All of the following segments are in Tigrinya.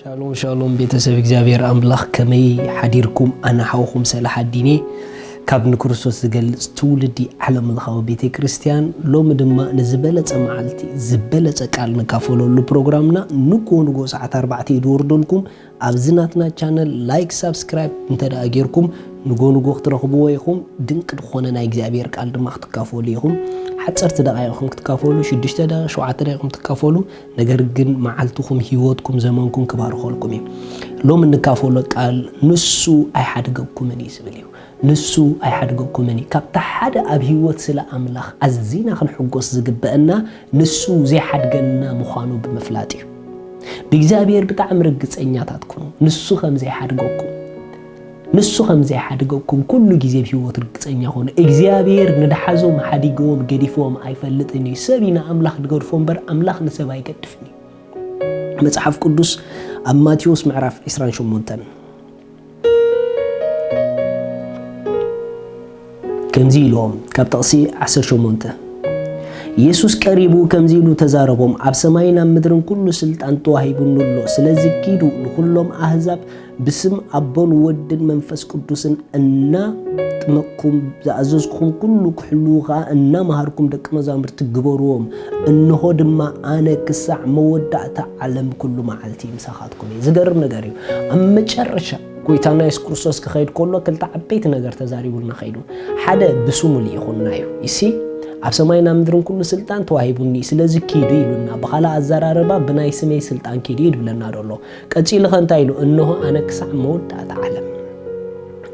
ሻሎም ሻሎም ቤተሰብ እግዚኣብሔር ኣምላኽ፣ ከመይ ሓዲርኩም? ኣነ ሓውኹም ሰላሓዲን እየ ካብ ንክርስቶስ ዝገልጽ ትውልዲ ዓለም ለኻዊ ቤተ ክርስቲያን። ሎሚ ድማ ንዝበለጸ መዓልቲ ዝበለጸ ቃል ንካፈለሉ ፕሮግራምና ንጎ ንጎ ሰዓት ኣርባዕተ እዩ ዝወርደልኩም። ኣብዚ ናትና ቻነል ላይክ ሳብስክራይብ እንተ ደኣ ጌርኩም ንጎ ንጎ ክትረኽብዎ ኢኹም። ድንቂ ዝኾነ ናይ እግዚኣብሔር ቃል ድማ ክትካፈሉ ኢኹም። ሓፀርቲ ደቃይቕ ኢኹም ክትካፈሉ፣ ሽዱሽተ ደቂቕ ሸውዓተ ደቂቕ ኢኹም ትካፈሉ። ነገር ግን መዓልትኹም፣ ህይወትኩም፣ ዘመንኩም ክባርኸልኩም እዩ። ሎም እንካፈሎ ቃል ንሱ ኣይሓድገኩምን እዩ ዝብል እዩ። ንሱ ኣይሓድገኩምን እዩ። ካብታ ሓደ ኣብ ህይወት ስለ ኣምላኽ ኣዚና ክንሕጎስ ዝግበአና ንሱ ዘይሓድገና ምዃኑ ብምፍላጥ እዩ። ብእግዚኣብሔር ብጣዕሚ ርግጸኛታት ኩኑ። ንሱ ከም ዘይሓድገኩም፣ ንሱ ከም ዘይሓድገኩም ኩሉ ግዜ ብህይወት ርግጸኛ ኩኑ። እግዚኣብሔር ንድሓዞም ሓዲግዎም ገዲፍዎም ኣይፈልጥን እዩ። ሰብ እዩ ንኣምላኽ ዝገድፎ እምበር ኣምላኽ ንሰብ ኣይገድፍን እዩ። መጽሓፍ ቅዱስ ኣብ ማቴዎስ ምዕራፍ ዕስራን ሸሞንተን ከምዚ ኢልዎም፣ ካብ ጥቕሲ ዓሰርተ ሸሞንተ፣ ኢየሱስ ቀሪቡ ከምዚ ኢሉ ተዛረቦም፣ ኣብ ሰማይን ኣብ ምድርን ኩሉ ስልጣን ተዋሂቡኒ ኣሎ። ስለዚ ኪዱ ንኹሎም ኣህዛብ ብስም ኣቦን ወድን መንፈስ ቅዱስን እናጥመቅኩም ዝኣዘዝኩም ኩሉ ክሕልዉ ከኣ እናመሃርኩም ደቂ መዛሙርቲ ግበርዎም። እንሆ ድማ ኣነ ክሳዕ መወዳእታ ዓለም ኩሉ መዓልቲ ምሳኻትኩም እየ። ዝገርም ነገር እዩ። ኣብ መጨረሻ ጎይታና የሱስ ክርስቶስ ክኸይድ ከሎ ክልተ ዓበይቲ ነገር ተዛሪቡልና ኸይዱ። ሓደ ብስሙ ልኢኹና እዩ። ይሲ ኣብ ሰማይን ኣብ ምድርን ኩሉ ስልጣን ተዋሂቡኒ፣ ስለዚ ኪዱ ኢሉና። ብኻልእ ኣዘራርባ ብናይ ስመይ ስልጣን ኪዱ እዩ ድብለና ደሎ። ቀጺሉ ኸ እንታይ ኢሉ? እንሆ ኣነ ክሳዕ መወዳእታ ዓለም፣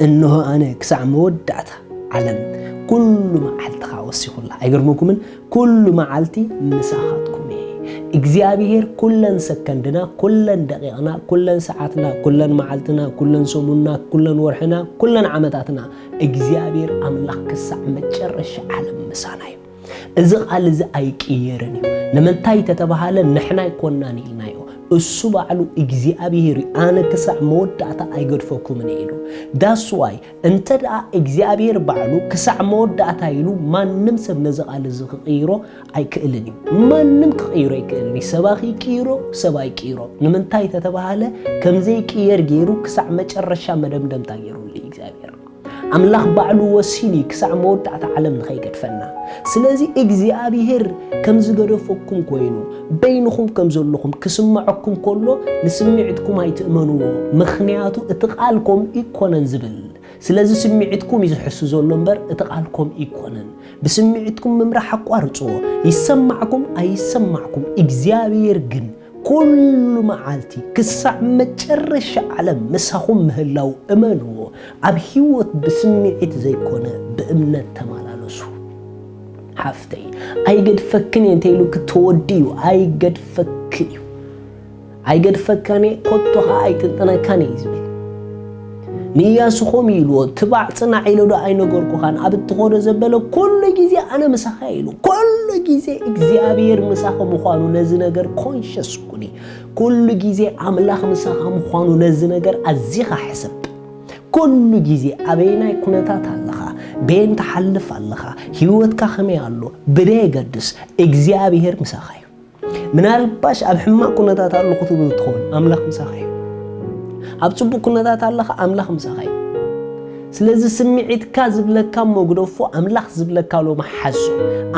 እንሆ ኣነ ክሳዕ መወዳእታ ዓለም ኩሉ መዓልትኻ ወሲኹላ። ኣይገርመኩምን? ኩሉ መዓልቲ ምሳኻትኩም እየ። እግዚኣብሔር ኩለን ሰከንድና፣ ኩለን ደቂቕና፣ ኩለን ሰዓትና፣ ኩለን መዓልትና፣ ኩለን ሰሙንና፣ ኩለን ወርሕና፣ ኩለን ዓመታትና እግዚኣብሔር ኣምላኽ ክሳዕ መጨረሻ ዓለም ምሳና እዩ። እዚ ቃል እዚ ኣይቅየርን እዩ። ንምንታይ ተተባሃለ ንሕና ኣይኮናን ኢልናዮ። እሱ ባዕሉ እግዚኣብሔር እዩ። ኣነ ክሳዕ መወዳእታ ኣይገድፈኩምን እየ ኢሉ። ዳስዋይ እንተ ደኣ እግዚኣብሔር ባዕሉ ክሳዕ መወዳእታ ኢሉ ማንም ሰብ ነዚ ቃል እዚ ክቕይሮ ኣይክእልን እዩ። ማንም ክቕይሮ ኣይክእልን እዩ። ሰብ ኣኺ ይቅይሮ፣ ሰብ ኣይቅይሮ። ንምንታይ ተተባሃለ ከምዘይቅየር ገይሩ ክሳዕ መጨረሻ መደምደምታ ገይሩሉ እዩ እግዚኣብሔር። ኣምላኽ ባዕሉ ወሲኑ እዩ ክሳዕ መወዳእታ ዓለም ንኸይገድፈና። ስለዚ እግዚኣብሔር ከም ዝገደፈኩም ኮይኑ በይንኹም ከም ዘለኹም ክስምዐኩም ከሎ ንስምዒትኩም ኣይትእመንዎ። ምኽንያቱ እቲ ቃል ከምኡ ይኮነን ዝብል። ስለዚ ስምዒትኩም እዩ ዝሕሱ ዘሎ እምበር እቲ ቃል ከምኡ ይኮነን። ብስምዒትኩም ምምራሕ ኣቋርጽዎ። ይሰማዕኩም ኣይሰማዕኩም እግዚኣብሔር ግን ኩሉ መዓልቲ ክሳዕ መጨረሻ ዓለም ምሳኹም ምህላው እመንዎ። ኣብ ህይወት ብስምዒት ዘይኮነ ብእምነት ተመላለሱ። ሓፍተይ ኣይገድፈክን እየ እንተኢሉ ክተወዲ እዩ። ኣይገድፈክን እዩ። ኣይገድፈካን እየ፣ ኮቶ ኸዓ ኣይጥንጥነካን እየ እዩ ዝብል። ንኢያሱ ኸምኡ ኢልዎ፣ ትባዕ ጽናዕ ኢለ ዶ ኣይነገርኩኻን? ኣብ እትኸዶ ዘበለ ኩሉ ግዜ ኣነ ምሳኻ እየ ኢሉ። ኩሉ ግዜ እግዚኣብሔር ምሳኺ ምዃኑ ነዚ ነገር ኮንሸስ ኩኒ። ኩሉ ግዜ ኣምላኽ ምሳኻ ምዃኑ ነዚ ነገር ኣዚኻ ሕሰብ። ኩሉ ግዜ ኣበየናይ ኩነታት ኣለኻ? በየን ትሓልፍ ኣለኻ? ህይወትካ ከመይ ኣሎ? ብደየገድስ እግዚኣብሔር ምሳኻ እዩ። ምናልባሽ ኣብ ሕማቕ ኩነታት ኣለኹ ትብል ትኸውን፣ ኣምላኽ ምሳኻ እዩ። ኣብ ጽቡቕ ኩነታት ኣለኻ፣ ኣምላኽ ምሳኻ እዩ። ስለዚ ስምዒትካ ዝብለካ እሞ ግደፎ፣ ኣምላኽ ዝብለካ ሎሚ ሓዞ።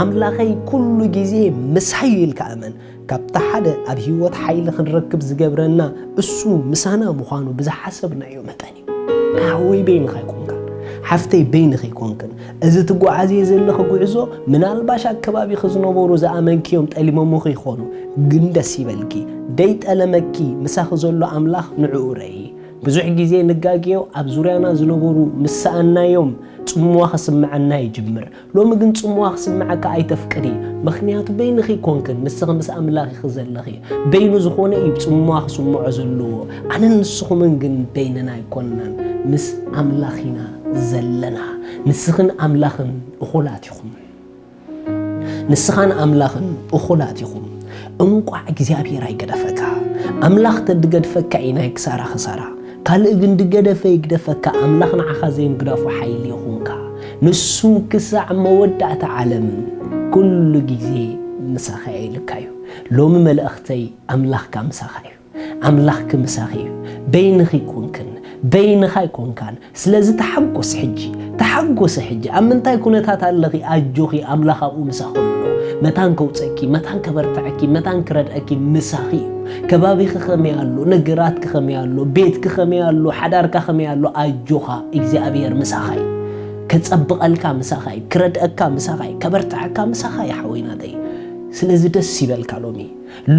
ኣምላኸይ ኩሉ ግዜ ምሳይ እዩ ኢልካ እመን። ካብታ ሓደ ኣብ ህይወት ሓይሊ ክንረክብ ዝገብረና እሱ ምሳና ምዃኑ ብዝሓሰብናዮ መጠን እዩ። ሓወይ በይንኻ ኣይኮንካን፣ ሓፍተይ በይንኺ ኣይኮንክን። እዚ ትጓዓዝዮ ዘለኺ ጉዕዞ ምናልባሽ ኣብ ከባቢኺ ዝነበሩ ዝኣመንክዮም ጠሊሞምኺ ይኾኑ፣ ግን ደስ ይበልኪ። ደይጠለመኪ ምሳኺ ዘሎ ኣምላኽ ንዕኡ ረኢ። ብዙሕ ግዜ ንጋግዮ ኣብ ዙርያና ዝነበሩ ምስ ሰኣናዮም ጽምዋ ክስምዓና ይጅምር። ሎሚ ግን ጽምዋ ክስምዓካ ኣይተፍቅዲ፣ ምኽንያቱ በይንኺ ኣይኮንክን፣ ንስኺ ምስ ኣምላኽ ኢኺ ዘለኺ። በይኑ ዝኾነ እዩ ጽምዋ ክስምዖ ዘለዎ። ኣነን ንስኹምን ግን በይንና ኣይኮንናን፣ ምስ ኣምላኽ ኢና ዘለና። ንስኽን ኣምላኽን እኹላት ኢኹም። ንስኻን ኣምላኽን እኹላት ኢኹም። እንቋዕ እግዚኣብሔር ኣይገደፈካ። ኣምላኽ ተድገድፈካ እዩ ናይ ክሳራ ክሳራ። ካልእ ግን ድገደፈ ይግደፈካ፣ ኣምላኽ ንዓኻ ዘይምግዳፉ ሓይሊ ይኹንካ። ንሱ ክሳዕ መወዳእታ ዓለም ኩሉ ግዜ ምሳኻ ኢልካ እዩ። ሎሚ መልእኽተይ ኣምላኽካ ምሳኻ እዩ። ኣምላኽኪ ምሳኺ እዩ። በይንኺ ኣይኮንክን፣ በይንኻ ኣይኮንካን። ስለዚ ተሓጎስ ሕጂ፣ ተሓጎሲ ሕጂ። ኣብ ምንታይ ኩነታት ኣለኺ? ኣጆኺ፣ ኣምላኽ ኣብኡ ምሳኺ ኣሎ። መታን ከውፀኪ፣ መታን ከበርትዐኪ፣ መታን ክረድአኪ ምሳኺ እዩ። ከባቢኺ ከመይ ኣሎ? ነገራትኪ ከመይ ኣሎ? ቤትኪ ከመይ ኣሎ? ሓዳርካ ከመይ ኣሎ? ኣጆኻ፣ እግዚኣብሔር ምሳኻ እዩ። ከጸብቐልካ ምሳኻ እዩ። ክረድአካ ምሳኻ እዩ። ከበርትዐካ ምሳኻ እዩ፣ ሓወይ ናተይ። ስለዚ ደስ ይበልካ ሎሚ።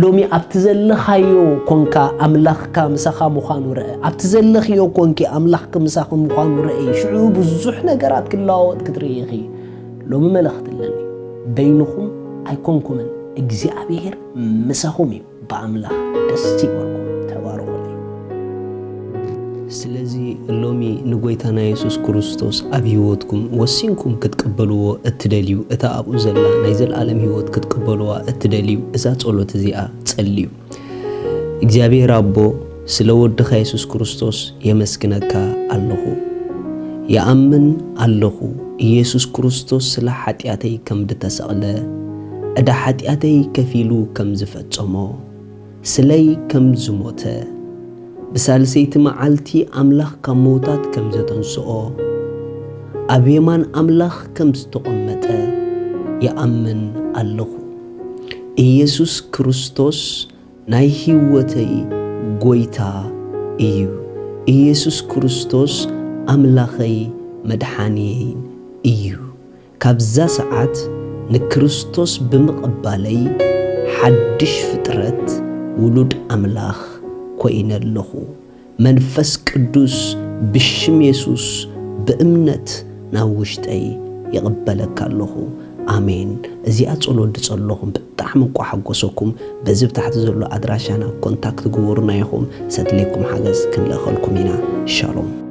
ሎሚ ኣብቲ ዘለኻዮ ኮንካ ኣምላኽካ ምሳኻ ምዃኑ ርአ። ኣብቲ ዘለኽዮ ኮንኪ ኣምላኽኪ ምሳኺ ምዃኑ ርአ። ሽዑ ብዙሕ ነገራት ክለዋወጥ ክትርኢ ኢኺ። ሎሚ መልእኽቲ ኣለኒ። በይንኹም ኣይኮንኩምን፣ እግዚኣብሔር ምሳኹም እዩ። ብኣምላኽ ደስ ይበልኩም። ተባረኹለይ። ስለዚ ሎሚ ንጎይታና የሱስ ክርስቶስ ኣብ ህይወትኩም ወሲንኩም ክትቅበልዎ እትደልዩ፣ እታ ኣብኡ ዘላ ናይ ዘለኣለም ህይወት ክትቅበልዋ እትደልዩ፣ እዛ ጸሎት እዚኣ ጸልዩ። እግዚኣብሔር ኣቦ፣ ስለ ወድኻ የሱስ ክርስቶስ የመስግነካ ኣለኹ። ይኣምን ኣለኹ፣ ኢየሱስ ክርስቶስ ስለ ሓጢኣተይ ከም ዝተሰቕለ፣ ዕዳ ሓጢኣተይ ከፊሉ ከም ዝፈጸሞ፣ ስለይ ከም ዝሞተ፣ ብሳልሰይቲ መዓልቲ ኣምላኽ ካብ ምዉታት ከም ዘተንስኦ፣ ኣብ የማን ኣምላኽ ከም ዝተቐመጠ ይኣምን ኣለኹ። ኢየሱስ ክርስቶስ ናይ ህይወተይ ጐይታ እዩ። ኢየሱስ ክርስቶስ ኣምላኸይ መድሓንየይን እዩ። ካብዛ ሰዓት ንክርስቶስ ብምቕባለይ ሓድሽ ፍጥረት ውሉድ ኣምላኽ ኮይነ ኣለኹ። መንፈስ ቅዱስ ብሽም የሱስ ብእምነት ናብ ውሽጠይ ይቕበለካ ኣለኹ። ኣሜን። እዚኣ ጸሎት ዝጸለኹም ብጣዕሚ እንቋ ሓጎሰኩም። በዚ ብታሕቲ ዘሎ ኣድራሻና ኮንታክት ግበሩና ኢኹም። ዘድልየኩም ሓገዝ ክንልእኸልኩም ኢና። ሻሎም።